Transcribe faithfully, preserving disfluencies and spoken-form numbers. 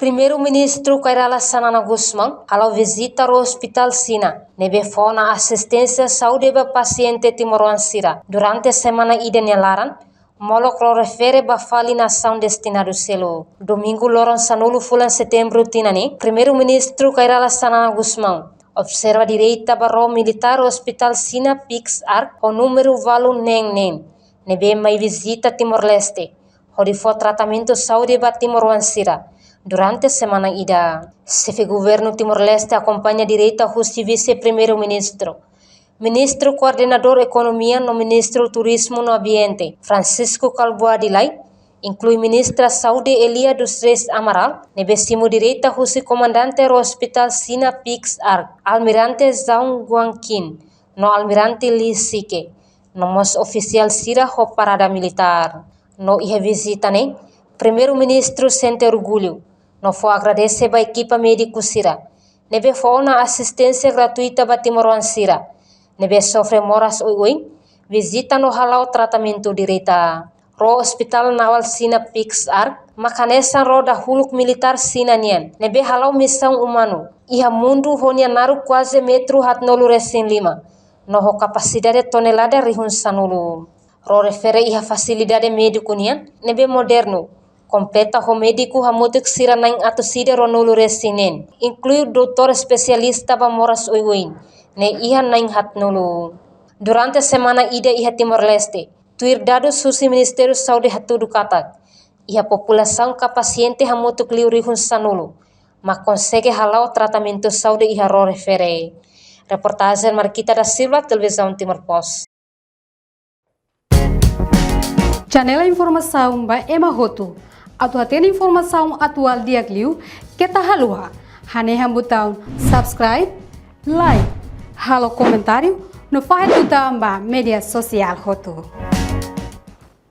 Primeiru-Ministru Kay Rala Xanana Gusmão hala'o vizita ró ospitál Xina ne'ebé fó ona asisténsia saúde ba pasiente timoroan sira durante semana ida nia laran, molok ró refere ba fali nasaun destinadu seluk. Domingu loron sanulu fulan Setembru tinan ne'e, Primeiru-Ministru Kay Rala Xanana Gusmão observa direta ba ró militár ospitál Xina Pix Arc ho númeru ualu neen neen, ne'ebé mai vizita Timor-Leste hodi fó tratamentu saúde ba timoroan sira durante semana ida. Xefe Governu Timor-Leste akompaña direta husi Vise-Primeiru-Ministru, Ministru Koordenadór Ekonomia no Ministru Turizmu no Ambiente, Francisco Kalbuadi Lay, inklui Ministra Saúde Elia dos Reis Amaral, ne'ebé simu direta husi Komandante ró Ospitál Xina Pix Arc, Almirante Zhao Guangqin, no Almirante Li Shike, no mós ofisiál sira ho parada militár. No iha vizita ne'e, Primeiru-Ministru sente orgullu no fó agradese ba ekipa médiku sira ne'ebé fó ona asisténsia gratuita ba timoroan sira ne'ebé sofre moras oioin, vizita no hala'o tratamentu direta. Ró Ospitál Navál Xina Pix Arc mak hanesan ró dahuluk militár Xina nian ne'ebé hala'o misaun umanu iha mundu ho nia naruk kuaze metru haatnulu resin lima, no ho kapasidade tonelada rihun sanulu. Ró refere iha fasilidade médiku nian ne'ebé modernu, kompleta ho médiku hamutuk sira na'in atus ida ruanulu resin neen, inklui doutór espesialista ba moras oioin ne'e iha na'in haatnulu. Durante semana ida iha Timor-Leste, tuir dadus husi Ministériu Saúde hatudu katak iha populasaun ka pasiente hamutuk liu rihun sanulu mak konsege hala'o tratamentu saúde iha ró refere. Reportajen Marquita da Silva, Televizaun Timor Post. Janela informasaun ba ema hotu. Atu hatene informasaun atuál di'ak liu, keta haluha hanehan butaun subscribe, like, halo komentáriu, no fahe tutan ba média sosiál hotu.